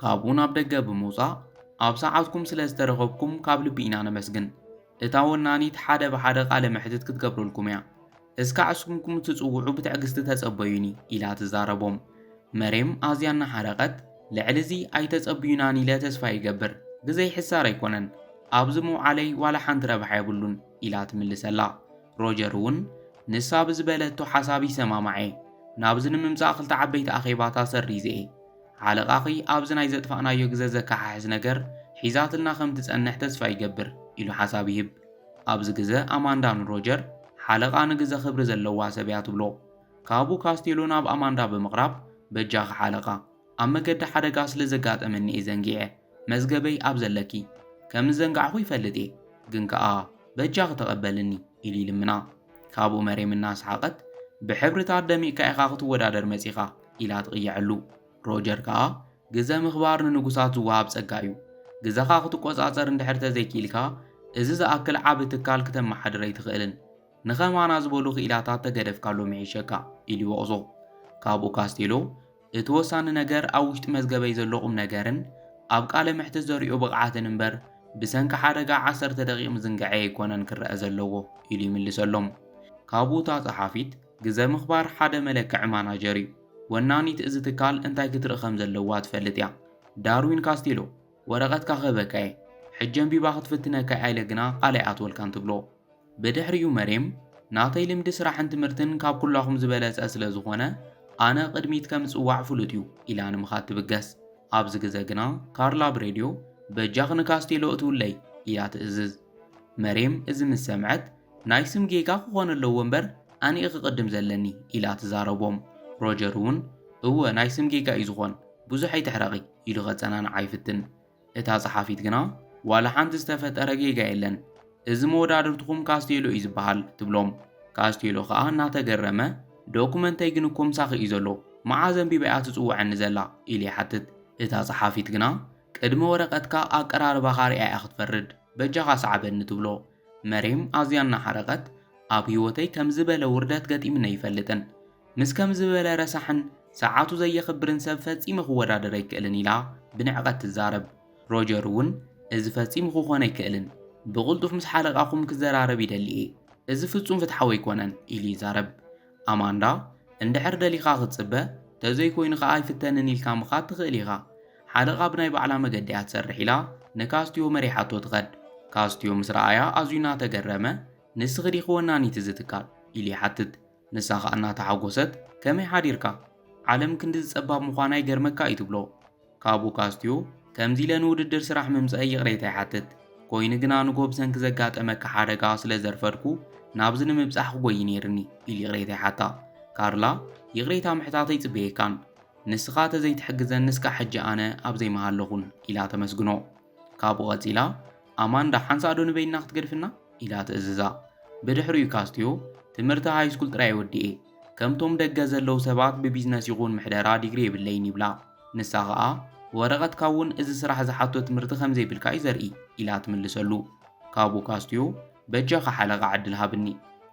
ካብኡ ናብ ደገ ብምውጻእ፣ ኣብ ሰዓትኩም ስለ ዝተረኸብኩም ካብ ልቢ ኢና ነመስግን። እታ ወናኒት ሓደ ብሓደ ቃለ መሕትት ክትገብረልኩም እያ። እስካዕ ስምኩም ትጽውዑ ብትዕግስቲ ተጸበዩኒ፣ ኢላ ትዛረቦም። መሬም ኣዝያ እናሓረቐት፣ ልዕሊ እዚ ኣይተጸብዩናን ኢለ ተስፋ ይገብር። ግዘይ ሕሳር ኣይኮነን። ኣብዚ ምውዓለይ ዋላ ሓንቲ ረብሓ የብሉን፣ ኢላ ትምልሰላ። ሮጀር እውን ንሳ ብዝበለቶ ሓሳብ ይሰማማዕ እየ። ናብዚ ንምምጻእ ክልተ ዓበይቲ ኣኼባታት ሰሪዘ እየ። ሓለቓኺ ኣብዚ ናይ ዘጥፋእናዮ ግዘ ዘከሓሕስ ነገር ሒዛትልና ከም ትጸንሕ ተስፋ ይገብር፣ ኢሉ ሓሳብ ይህብ። ኣብዚ ግዘ ኣማንዳ ንሮጀር፣ ሓለቓ ንግዘ ክብሪ ዘለዋ ሰብ እያ ትብሎ። ካብኡ ካስቴሎ ናብ ኣማንዳ ብምቕራብ፣ በጃኺ ሓለቓ፣ ኣብ መገዲ ሓደጋ ስለ ዘጋጠመኒ እየ ዘንጊዐ። መዝገበይ ኣብ ዘለኪ። ከም ዝዘንጋዕኹ ይፈልጥ እየ፣ ግን ከኣ በጃኺ ተቐበልኒ፣ ኢሉ ይልምና። ካብኡ መሬም እናሰሓቐት፣ ብሕብርታት ደሚቕካ ኢኻ ክትወዳደር መጺኻ፣ ኢላ ትቕይዐሉ። ሮጀር ከኣ፣ ግዘ ምኽባር ንንጉሳት ዝወሃብ ጸጋ እዩ። ግዘኻ ክትቆጻጸር እንድሕር ተዘይክኢልካ፣ እዚ ዝኣክል ዓቢ ትካል ክተመሓድር ኣይትኽእልን። ንኸማና ዝበሉ ክኢላታት ተገደፍካሎም ይሕሸካ፣ ኢሉ ይወቕሶ። ካብኡ ካስቴሎ፣ እቲ ወሳኒ ነገር ኣብ ውሽጢ መዝገበይ ዘሎ ቁም ነገርን ኣብ ቃለ መሕትት ዘርእዮ ብቕዓትን እምበር፣ ብሰንኪ ሓደጋ ዓሰርተ ደቂቕ ምዝንጋዐይ ኣይኮነን ክረኣ ዘለዎ፣ ኢሉ ይምልሰሎም። ካብኡ እታ ጸሓፊት፣ ግዘ ምኽባር ሓደ መለክዒ ማናጀር እዩ። ወናኒት እዚ ትካል እንታይ ክትርኢ ከም ዘለዋ ትፈልጥ እያ። ዳርዊን ካስቴሎ፣ ወረቐትካ ክህበካ እየ። ሕጂ ኣንቢባ ክትፍትነካ እያ ኢለ ግና ቃል ኣይኣትወልካን ትብሎ። ብድሕሪኡ መሬም፣ ናተይ ልምዲ ስራሕን ትምህርትን ካብ ኩላኹም ዝበለጸ ስለ ዝኾነ፣ ኣነ ቅድሚት ከም ዝጽዋዕ ፍሉጥ እዩ፣ ኢላ ንምኻድ ትብገስ። ኣብዚ ግዘ ግና ካርላ ብሬድዮ፣ በጃኺ ንካስቴሎ እትውለይ፣ ኢላ ትእዝዝ። መሬም እዚ ምስ ሰምዐት፣ ናይ ስም ጌጋ ክኾን ኣለዎ እምበር፣ ኣነ እየ ክቕድም ዘለኒ፣ ኢላ ትዛረቦም። ሮጀር እውን፣ እወ፣ ናይ ስም ጌጋ እዩ ዝኾን፣ ብዙሕ ኣይትሕረቒ፣ ኢሉ ከጸናንዓ ይፍትን። እታ ጸሓፊት ግና፣ ዋላ ሓንቲ ዝተፈጠረ ጌጋ የለን። እዚ መወዳድርትኹም ካስቴሎ እዩ ዝበሃል፣ ትብሎም። ካስቴሎ ከኣ እናተገረመ፣ ዶኩመንተይ ግን እኮ ምሳኺ እዩ ዘሎ፣ መዓዝ ኣንቢባ እያ ትጽውዐኒ ዘላ? ኢሉ ይሓትት። እታ ጸሓፊት ግና፣ ቅድሚ ወረቐትካ ኣቀራርባኻ ሪኣ እያ ክትፈርድ፣ በጃኻ ሰዓበኒ፣ ትብሎ። መሬም ኣዝያ እናሓረቐት፣ ኣብ ህይወተይ ከምዚ ዝበለ ውርደት ገጢምኒ ኣይፈልጥን። ምስ ከምዚ ዝበለ ረሳሕን ሰዓቱ ዘየኽብርን ሰብ ፈጺመ ክወዳደር ኣይክእልን፣ ኢላ ብንዕቐት ትዛረብ። ሮጀር እውን፣ እዚ ፈጺሙ ክኾን ኣይክእልን፣ ብቕልጡፍ ምስ ሓለቓኹም ክዘራረብ ይደሊ እየ። እዚ ፍጹም ፍትሓዊ ኣይኮነን፣ ኢሉ ይዛረብ። ኣማንዳ፣ እንድሕር ደሊኻ ክትጽበ፣ ተዘይኮይኑ ከኣ ኣይፍተንን ኢልካ ምኻድ ትኽእል ኢኻ። ሓለቓ ብናይ ባዕላ መገዲ እያ ትሰርሕ፣ ኢላ ንካስትዮ መሪሓቶ ትኸድ። ካስትዮ ምስ ረኣያ ኣዝዩ እናተገረመ፣ ንስኺ ዲኺ ወናኒት እዚ ትካል? ኢሉ ይሓትት። ንሳ ኸኣ እናተሓጎሰት፣ ከመይ ሓዲርካ? ዓለም ክንድዚ ጸባብ ምዃና ይገርመካ እዩ፣ ትብሎ። ካብኡ ካስትዮ፣ ከምዚ ኢለ ንውድድር ስራሕ ምምጸእ ይቕሬታ ይሓትት። ኮይኑ ግና ንጎ ብሰንኪ ዘጋጠመካ ሓደጋ ስለ ዘርፈድኩ፣ ናብዚ ንምብጻሕ ክጎይ ነይርኒ፣ ኢሉ ይቕሬታ ይሓታ። ካርላ፣ ይቕሬታ ምሕታት ኣይጽበየካን። ንስኻ ተዘይትሕግዘኒ እስካዕ ሕጂ ኣነ ኣብ ዘይምሃለኹን፣ ኢላ ተመስግኖ። ካብኡ ቀጺላ፣ ኣማንዳ፣ ሓንሳእ ዶ ንበይንና ክትገድፍና? ኢላ ትእዝዛ። ብድሕሪኡ ካስትዮ፣ ትምህርቲ ሃይስኩል ጥራይ ወዲኤ፣ ከምቶም ደገ ዘለዉ ሰባት ብቢዝነስ ይኹን ምሕደራ ዲግሪ የብለይን፣ ይብላ። ንሳ ኸኣ፣ ወረቐትካ እውን እዚ ስራሕ ዝሓቶ ትምህርቲ ከም ዘይብልካ እዩ ዘርኢ፣ ኢላ ትምልሰሉ። ካብኡ ካስትዮ፣ በጃኻ ሓለቓ ዕድል ሃብኒ፣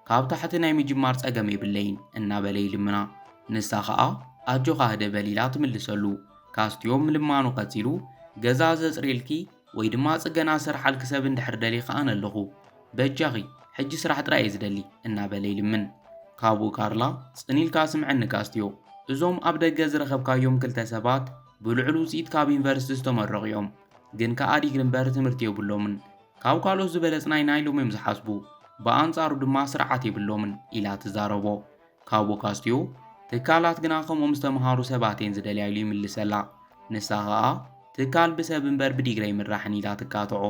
ካብ ታሕቲ ናይ ምጅማር ጸገም የብለይን፣ እናበለ ይልምና። ንሳ ኸኣ፣ ኣጆኻ ህደ በል፣ ኢላ ትምልሰሉ። ካስትዮ ምልማኑ ቀጺሉ፣ ገዛ ዘጽርየልኪ ወይ ድማ ጽገና ዝሰርሓልኪ ሰብ እንድሕር ደሊኺ ኣነ ኣለኹ። በጃኺ፣ ሕጂ ስራሕ ጥራይ እየ ዝደሊ፣ እናበለ ይልምን። ካብኡ ካርላ፣ ጽን ኢልካ ስምዐኒ ካስትዮ፣ እዞም ኣብ ደገ ዝረኸብካዮም ክልተ ሰባት ብልዑል ውጽኢት ካብ ዩኒቨርሲቲ ዝተመረቑ እዮም። ግን ከኣ ዲግሪ እምበር ትምህርቲ የብሎምን። ካብ ካልኦት ዝበለጽና ኢና ኢሎም እዮም ዝሓስቡ። ብኣንጻሩ ድማ ስርዓት የብሎምን፣ ኢላ ትዛረቦ። ካብኡ ካስትዮ፣ ትካላት ግና ከምኦም ዝተምሃሩ ሰባት እየን ዝደልያ፣ ኢሉ ይምልሰላ። ንሳ ኸኣ፣ ትካል ብሰብ እምበር ብዲግሪ ኣይምራሕን፣ ኢላ ትቃትዖ።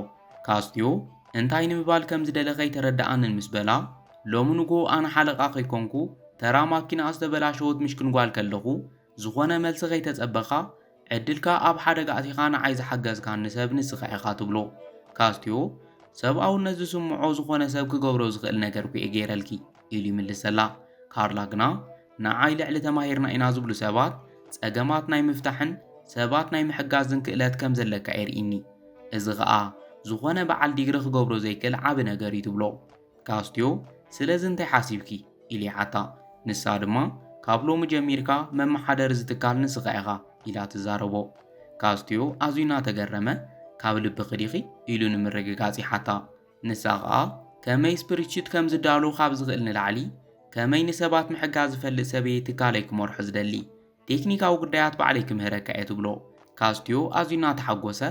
ካስትዮ፣ እንታይ ንምባል ከም ዝደለ ከይተረድኣንን ምስ በላ፣ ሎሚ ንግሆ ኣነ ሓለቓ ከይኮንኩ፣ ተራ ማኪና ዝተበላሸወት ምሽክን ጓል ከለኹ፣ ዝኾነ መልሲ ከይተጸበኻ፣ ዕድልካ ኣብ ሓደጋ ኣእቲኻ ንዓይ ዝሓገዝካኒ ሰብ ንስኻ ኢኻ፣ ትብሎ። ካስትዮ፣ ሰብኣውነት ዝስምዖ ዝኾነ ሰብ ክገብሮ ዝኽእል ነገር እኮ እየ ገይረልኪ፣ ኢሉ ይምልሰላ። ካርላ ግና፣ ንዓይ ልዕሊ ተማሂርና ኢና ዝብሉ ሰባት፣ ጸገማት ናይ ምፍታሕን ሰባት ናይ ምሕጋዝን ክእለት ከም ዘለካ የርእይኒ። እዚ ኸኣ፣ ዝኾነ በዓል ዲግሪ ክገብሮ ዘይክእል ዓቢ ነገር እዩ፣ ትብሎ። ካስትዮ፣ ስለዚ እንታይ ሓሲብኪ? ኢሉ ይሓታ። ንሳ ድማ፣ ካብ ሎሚ ጀሚርካ መመሓደሪ ዝትካል ንስኻ ኢኻ ኢላ ትዛረቦ። ካስቲዮ ኣዝዩ እናተገረመ፣ ካብ ልብኺ ዲኺ ኢሉ ንምርግጋጽ ይሓታ። ንሳ ኸኣ ከመይ ስፕሪትሺት ከም ዝዳሎ ካብ ዝኽእል ንላዕሊ፣ ከመይ ንሰባት ምሕጋዝ ዝፈልጥ ሰብ እየ ትካለይ ክመርሖ ዝደሊ። ቴክኒካዊ ጉዳያት ባዕለይ ክምህረካ እየ ትብሎ። ካስቲዮ ኣዝዩ እናተሓጎሰ፣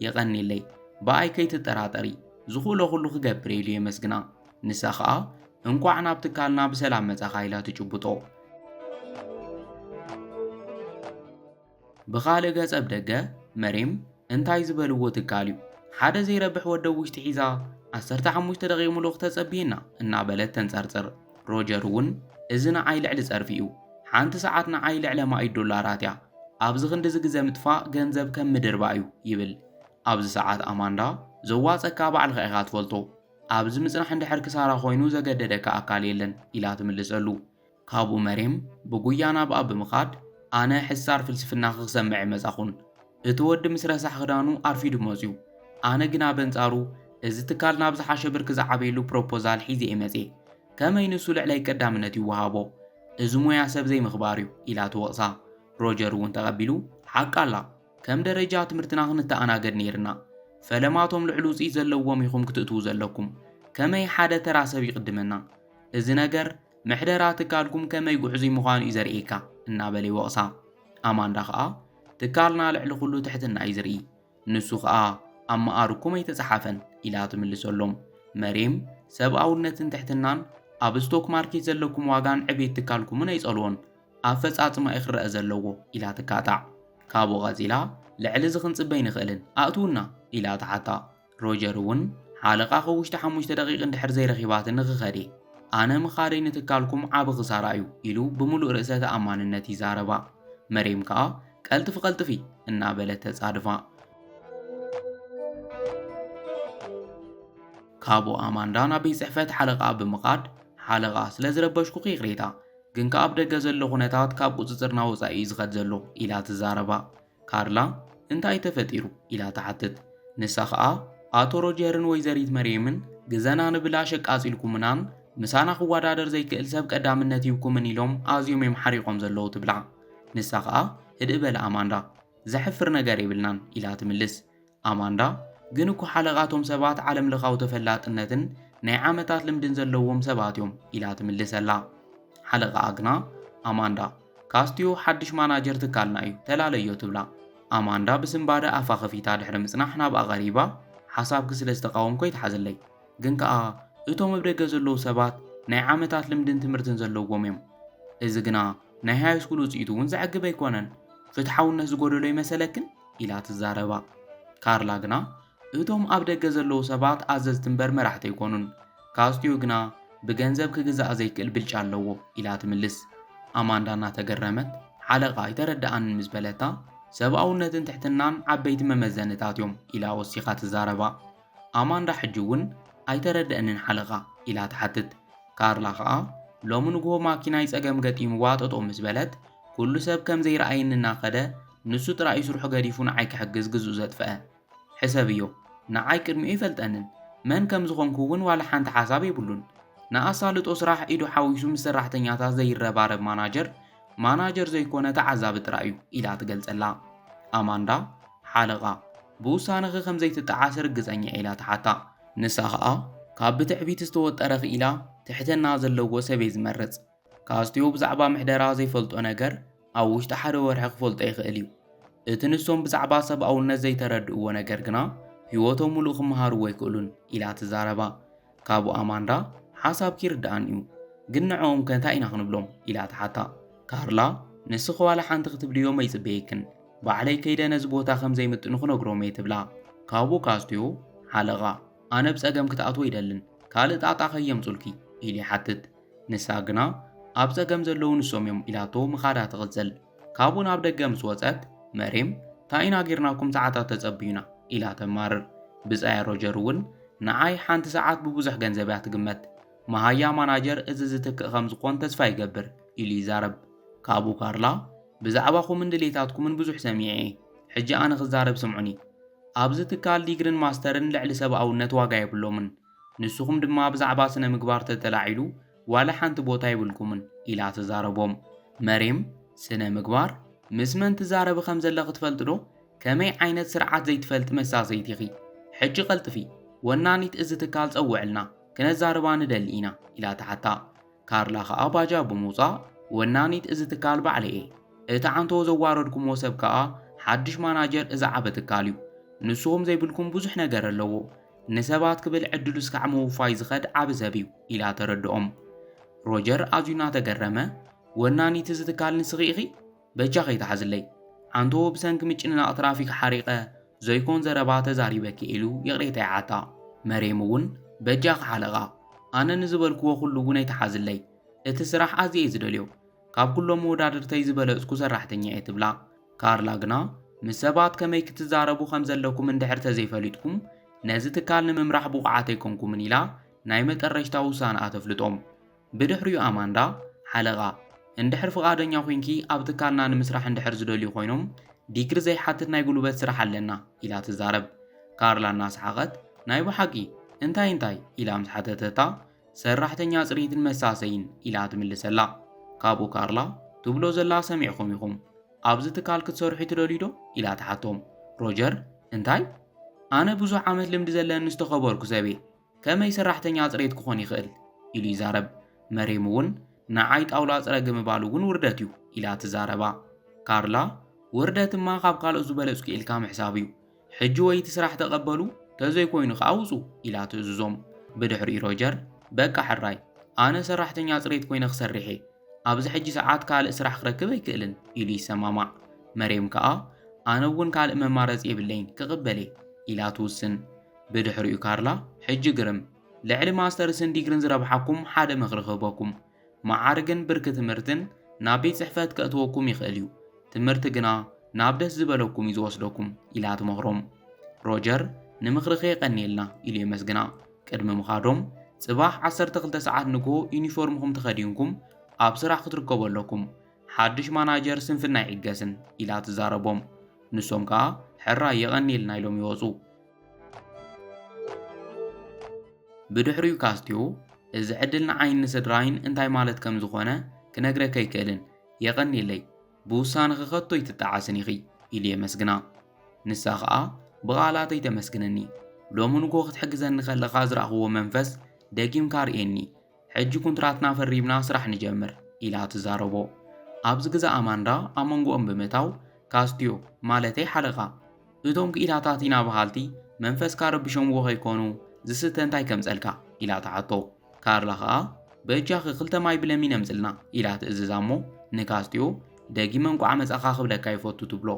የቐንየለይ፣ ብኣይ ከይትጠራጠሪ፣ ዝኽእሎ ኩሉ ክገብር እየ ኢሉ የመስግና። ንሳ ኸኣ እንቋዕ ናብ ትካልና ብሰላም መጻኻ ኢላ ትጭብጦ። ብኻልእ ገጸ ብደገ መሬም እንታይ ዝበልዎ ትካል እዩ? ሓደ ዘይረብሕ ወደ ውሽጢ ሒዛ ዓሰርተ ሓሙሽተ ደቂቕ ምሉእ ክተጸብየና እናበለት ተንጸርጽር። ሮጀር እውን እዚ ንዓይ ልዕሊ ጸርፊ እዩ። ሓንቲ ሰዓት ንዓይ ልዕለ ማኢት ዶላራት እያ። ኣብዚ ክንዲ ዝግዘ ምጥፋእ ገንዘብ ከም ምድርባ እዩ ይብል። ኣብዚ ሰዓት ኣማንዳ ዘዋጸካ ባዕልኻ ኢኻ ትፈልጦ። ኣብዚ ምጽናሕ እንድሕር ክሳራ ኮይኑ ዘገደደካ ኣካል የለን ኢላ ትምልሰሉ። ካብኡ መሬም ብጉያ ናብኣ ብምኻድ ኣነ ሕሳር ፍልስፍናኺ ክሰምዕ እየ መጻኹን። እቲ ወዲ ምስ ረሳሕ ክዳኑ ኣርፊዱ መጽዩ። ኣነ ግና በንጻሩ እዚ ትካል ናብ ዝሓሸ ብርኪ ዝዓበየሉ ፕሮፖዛል ሒዘ እየ መጽየ። ከመይ ንሱ ልዕለይ ቀዳምነት ይወሃቦ? እዚ ሞያ ሰብ ዘይምኽባር እዩ ኢላ ትወቕሳ። ሮጀር እውን ተቐቢሉ ሓቃ ኣላ። ከም ደረጃ ትምህርትና ክንተኣናገድ ነይርና። ፈለማቶም ልዕሊ ውፅኢት ዘለዎም ኢኹም ክትእትዉ ዘለኩም። ከመይ ሓደ ተራ ሰብ ይቕድመና? እዚ ነገር ምሕደራ ትካልኩም ከመይ ጉዕዙይ ምዃኑ እዩ ዘርእየካ እናበለ ይወቕሳ። ኣማንዳ ኸኣ ትካልና ልዕሊ ኩሉ ትሕትና እዩ ዝርኢ። ንሱ ኸኣ ኣብ መኣርኩም ኣይተጸሓፈን ኢላ ትምልሰሎም። መሬም ሰብኣውነትን ትሕትናን ኣብ ስቶክ ማርኬት ዘለኩም ዋጋን ዕቤት ትካልኩምን ኣይጸልዎን። ኣፈጻጽማ እዩ ክረኣ ዘለዎ ኢላ ትካታዕ። ካብኡ ቀጺላ ልዕሊ እዚ ክንጽበ ኣይንኽእልን ኣእትውና ኢላ ትሓታ። ሮጀር እውን ሓለቓኺ ውሽጢ ሓሙሽተ ደቂቕ እንድሕር ዘይረኺባትኒ ክኸድ እየ። ኣነ ምኻደይ ንትካልኩም ዓቢ ክሳራ እዩ ኢሉ ብምሉእ ርእሰ ተኣማንነት ይዛረባ። መሬም ከኣ ቀልጥፊ ቀልጥፊ እናበለት ተጻድፋ። ካብኡ ኣማንዳ ናብ ቤት ጽሕፈት ሓለቓ ብምኻድ ሓለቓ ስለ ዝረበሽኩኺ ይቕሬታ፣ ግን ከኣ ኣብ ደገ ዘሎ ኩነታት ካብ ቁጽጽርና ወጻኢ እዩ ዝኸድ ዘሎ ኢላ ትዛረባ። ካርላ እንታይ ተፈጢሩ ኢላ ትሓትት። ንሳ ኸኣ ኣቶ ሮጀርን ወይዘሪት መርየምን ግዘና ንብላሽ ኣቃጺልኩምናን ምሳና ክወዳደር ዘይክእል ሰብ ቀዳምነት ሂብኩምን ኢሎም ኣዝዮም እዮም ሓሪቖም ዘለዉ ትብላ። ንሳ ኸኣ ህድእ በል ኣማንዳ፣ ዘሕፍር ነገር የብልናን ኢላ ትምልስ። ኣማንዳ ግን እኮ ሓለቓቶም ሰባት ዓለም ለኻዊ ተፈላጥነትን ናይ ዓመታት ልምድን ዘለዎም ሰባት እዮም ኢላ ትምልሰላ። ሓለቓኣ ግና ኣማንዳ ካስቲዮ ሓድሽ ማናጀር ትካልና እዩ ተላለዮ ትብላ። ኣማንዳ ብስንባደ ኣፋ ከፊታ ድሕሪ ምጽናሕ ናብኣ ቀሪባ ሓሳብኪ ስለ ዝተቃወምኩ ኣይትሓዝለይ። ግን ከኣ እቶም ኣብ ደገ ዘለዉ ሰባት ናይ ዓመታት ልምድን ትምህርትን ዘለዎም እዮም። እዚ ግና ናይ ሃይስኩል ውጽኢቱ እውን ዘዕግብ ኣይኮነን። ፍትሓውነት ዝጎደሎ ይመሰለክን? ኢላ ትዛረባ። ካርላ ግና እቶም ኣብ ደገ ዘለዉ ሰባት ኣዘዝቲ እምበር መራሕቲ ኣይኮኑን። ካስቲዮ ግና ብገንዘብ ክግዛእ ዘይክእል ብልጫ ኣለዎ ኢላ ትምልስ። ኣማንዳ እናተገረመት ሓለቓ ኣይተረድኣንን ምስ በለታ ሰብኣውነትን ትሕትናን ዓበይቲ መመዘንታት እዮም ኢላ ወሲኻ ትዛረባ። ኣማንዳ ሕጂ እውን ኣይተረድአንን ሓለቓ ኢላ ትሓትት። ካርላ ኸኣ ሎሚ ንግሆ ማኪናይ ጸገም ገጢምዋ ጠጠው ምስ በለት ኩሉ ሰብ ከም ዘይረኣየኒ እናኸደ ንሱ ጥራይ እዩ ስርሑ ገዲፉ ንዓይ ክሕግዝ ግዝኡ ዘጥፍአ። ሕሰብዮ፣ ንዓይ ቅድሚኡ ኣይፈልጠንን። መን ከም ዝኾንኩ እውን ዋላ ሓንቲ ሓሳብ የብሉን። ንኣሳልጦ ስራሕ ኢዱ ሓዊሱ ምስ ሰራሕተኛታት ዘይረባረብ ማናጀር፣ ማናጀር ዘይኮነ ተዓዛቢ ጥራይ እዩ ኢላ ትገልጸላ። ኣማንዳ፣ ሓለቓ፣ ብውሳነኺ ከም ዘይትጠዓስ ርግጸኛ እየ ኢላ ትሓታ። ንሳ ኸኣ ካብ ብትዕቢት ዝተወጠረ ክኢላ ትሕትና ዘለዎ ሰብ እየ ዝመርጽ። ካስቲዮ ብዛዕባ ምሕደራ ዘይፈልጦ ነገር ኣብ ውሽጢ ሓደ ወርሒ ክፈልጦ ይኽእል እዩ። እቲ ንሶም ብዛዕባ ሰብኣውነት ዘይተረድእዎ ነገር ግና ህይወቶም ሙሉእ ክመሃርዎ ኣይክእሉን ኢላ ትዛረባ። ካብኡ ኣማንዳ ሓሳብኪ ይርድኣኒ እዩ፣ ግን ንዕኦም ከ እንታይ ኢና ክንብሎም ኢላ ትሓታ። ካርላ ንስኺ ዋላ ሓንቲ ክትብልዮም ኣይጽበየክን፣ ባዕለይ ከይደ ነዚ ቦታ ከም ዘይምጥኑ ክነግሮም እየ ትብላ። ካብኡ ካስቲዮ ሓለቓ ኣነ ብጸገም ክትኣትዎ ኣይደልን፣ ካልእ ጣጣ ከየምጹልኪ ኢሉ ይሓትት። ንሳ ግና ኣብ ጸገም ዘለዉ ንሶም እዮም ኢላቶ ምኻዳ ትቕጽል። ካብኡ ናብ ደገ ምስ ወጸት መሬም እንታይ ኢና ጌርናኩም ሰዓታት ተጸብዩና ኢላ ተማርር። ብጻያ ሮጀር እውን ንዓይ ሓንቲ ሰዓት ብብዙሕ ገንዘብ እያ ትግመት። መሃያ ማናጀር እዚ ዝትክእ ከም ዝኾን ተስፋ ይገብር ኢሉ ይዛረብ። ካብኡ ካርላ ብዛዕባኹምን ድሌታትኩምን ብዙሕ ሰሚዐ እየ። ሕጂ ኣነ ክዛረብ ስምዑኒ። ኣብዚ ትካል ዲግርን ማስተርን ልዕሊ ሰብኣውነት ዋጋ የብሎምን። ንስኹም ድማ ብዛዕባ ስነ ምግባር ተተላዒሉ ዋላ ሓንቲ ቦታ የብልኩምን ኢላ ትዛረቦም። መሬም፣ ስነ ምግባር ምስ መን ትዛረቢ ከም ዘለኺ ትፈልጢ ዶ? ከመይ ዓይነት ስርዓት ዘይትፈልጢ መሳሰይቲ ኢኺ። ሕጂ ቀልጥፊ፣ ወናኒት እዚ ትካል ጸውዕልና፣ ክነዛርባ ንደሊ ኢና ኢላ ትሓታ። ካርላ ከኣ ባጃ ብምውጻእ፣ ወናኒት እዚ ትካል ባዕለይ እየ። እቲ ዓንቶ ዘዋረድኩምዎ ሰብ ከኣ ሓድሽ ማናጀር እዚ ዓቢ ትካል እዩ። ንስኹም ዘይብልኩም ብዙሕ ነገር ኣለዎ። ንሰባት ክብል ዕድሉ እስካዕ ምውፋይ ዝኸድ ዓቢ ሰብ እዩ ኢላ ተረድኦም። ሮጀር ኣዝዩ እናተገረመ፣ ወናኒት እዚ ትካል ንስኺ ኢኺ? በጃኺ ኣይትሓዝለይ። ዓንቶ ብሰንኪ ምጭንናቕ ትራፊክ ሓሪቐ ዘይኮን ዘረባ ተዛሪበኪ ኢሉ ይቕሬታ ይሓታ። መሬም እውን በጃኺ ሓለቓ፣ ኣነ ንዝበልክዎ ኩሉ እውን ኣይትሓዝለይ። እቲ ስራሕ ኣዝየ እየ ዝደልዮ። ካብ ኩሎም መወዳድርተይ ዝበለጽኩ ሰራሕተኛ እየ ትብላ። ካርላ ግና ምስ ሰባት ከመይ ክትዛረቡ ከም ዘለኩም እንድሕር ተዘይፈሊጥኩም ነዚ ትካል ንምምራሕ ብቑዓት ኣይኮንኩምን ኢላ ናይ መጠረሽታ ውሳነኣ ተፍልጦም። ብድሕሪኡ ኣማንዳ፣ ሓለቓ፣ እንድሕር ፍቓደኛ ኮይንኪ ኣብ ትካልና ንምስራሕ እንድሕር ዝደልዩ ኮይኖም ዲግሪ ዘይሓትት ናይ ጉልበት ስራሕ ኣለና ኢላ ትዛረብ። ካርላ እናሰሓቐት፣ ናይ ብሓቂ እንታይ እንታይ ኢላ ምስ ሓተተታ፣ ሰራሕተኛ ጽሬትን መሳሰይን ኢላ ትምልሰላ። ካብኡ ካርላ ትብሎ ዘላ ሰሚዕኩም ኢኹም። ኣብዚ ትካል ክትሰርሑ ትደልዩ ዶ? ኢላ ትሓቶም። ሮጀር፣ እንታይ? ኣነ ብዙሕ ዓመት ልምዲ ዘለኒ ዝተኸበርኩ ሰብ እየ። ከመይ ሰራሕተኛ ጽሬት ክኾን ይኽእል? ኢሉ ይዛረብ። መሬም እውን ንዓይ ጣውላ ጽረጊ ምባል እውን ውርደት እዩ ኢላ ትዛረባ። ካርላ፣ ውርደትማ ካብ ካልኦት ዝበለጽኩ ኢልካ ምሕሳብ እዩ። ሕጂ ወይ እቲ ስራሕ ተቐበሉ፣ ተዘይኮይኑ ከኣ ውጹ ኢላ ትእዝዞም። ብድሕሪኡ ሮጀር፣ በቃ ሕራይ፣ ኣነ ሰራሕተኛ ጽሬት ኮይነ ክሰርሕ እየ። ኣብዚ ሕጂ ሰዓት ካልእ ስራሕ ክረክብ ኣይክእልን ኢሉ ይሰማማዕ። መሬም ከኣ ኣነ እውን ካልእ መማረጺ የብለይን ክቕበል እየ ኢላ ትውስን። ብድሕሪኡ ካርላ ሕጂ ግርም፣ ልዕሊ ማስተርስን ዲግርን ዝረብሓኩም ሓደ ምኽሪ ክህበኩም። መዓርግን ብርኪ ትምህርትን ናብ ቤት ጽሕፈት ከእትወኩም ይኽእል እዩ። ትምህርቲ ግና ናብ ደስ ዝበለኩም እዩ ዝወስደኩም ኢላ ትመኽሮም። ሮጀር ንምኽርኺ የቐንየልና ኢሉ የመስግና። ቅድሚ ምኻዶም ጽባሕ ዓሰርተ ክልተ ሰዓት ንግሆ ዩኒፎርምኹም ተኸዲንኩም ኣብ ስራሕ ክትርከቡ ኣለኩም። ሓድሽ ማናጀር ስንፍና ይዕገስን ኢላ ትዛረቦም። ንሶም ከኣ ሕራይ የቐንየልና ኢሎም ይወጹ። ብድሕሪኡ ካስቲዮ እዚ ዕድል ንዓይን ንስድራይን እንታይ ማለት ከም ዝኾነ ክነግረካ ኣይክእልን። የቐንየለይ፣ ብውሳነኺ ከቶ ኣይትጠዓስን ኢኺ ኢሉ የመስግና። ንሳ ኸኣ ብቓላት ኣይተመስግነኒ። ሎሚ ንግሆ ክትሕግዘኒ ከለኻ ዝረኣኽዎ መንፈስ ደጊምካ ርእየኒ። ሕጂ ኩንትራትና ፈሪምና ስራሕ ንጀምር ኢላ ትዛረቦ። ኣብዚ ግዜ ኣማንዳ ኣብ መንጎኦም ብምእታው ካስቲዮ፣ ማለተይ ሓለቓ፣ እቶም ክኢላታት ኢና በሃልቲ መንፈስካ ረቢሾምዎ ከይኮኑ ዝስተ እንታይ ከምጸልካ ኢላ ትሓቶ። ካርላ ኸኣ በጃኺ ክልተ ማይ ብለሚን ኣምጽልና ኢላ ትእዝዛ እሞ ንካስቲዮ ደጊመ እንቋዕ መጻኻ ክብለካ ይፈቱ ትብሎ።